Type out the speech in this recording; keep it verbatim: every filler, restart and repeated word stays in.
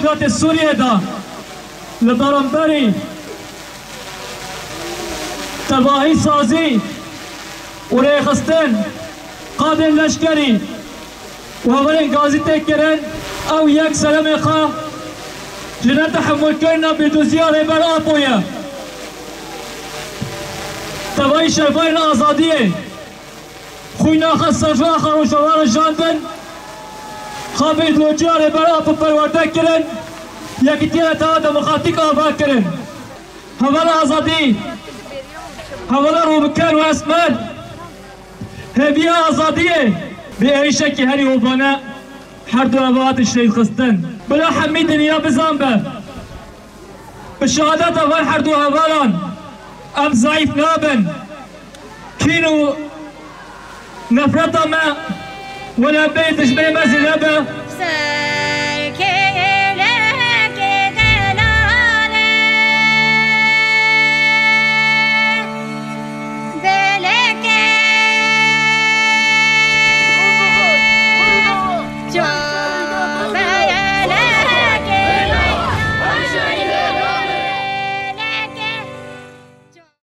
Rojhilatê Sûriyê de li beramberî tevahî sazî û rêxistin qadên leşkerî û hevalên gazî tê kirin, ew yek seremê xwe ji netehemûlkirina bêdoziya Rêber Apo ye. Tevahî şervanên azadiyê xwîna xwe serva xwe Rojava rijandin, xwe bi îdeolojiya Rêber Apo perwerde kirin, yekîtiya Netewên Demokratîk ava kirin. Hevala azadî, hevala Rûbikar û Esmer, hêviya azadiyê bi êrîşekî herî hovane her du heval hatin şehîdxistin. Bila hemî dinya bizan be. Bi şehadeta van her du hevalan em zayîf nabin. Kîn û nefreta me wela bê dijminê me zêde be.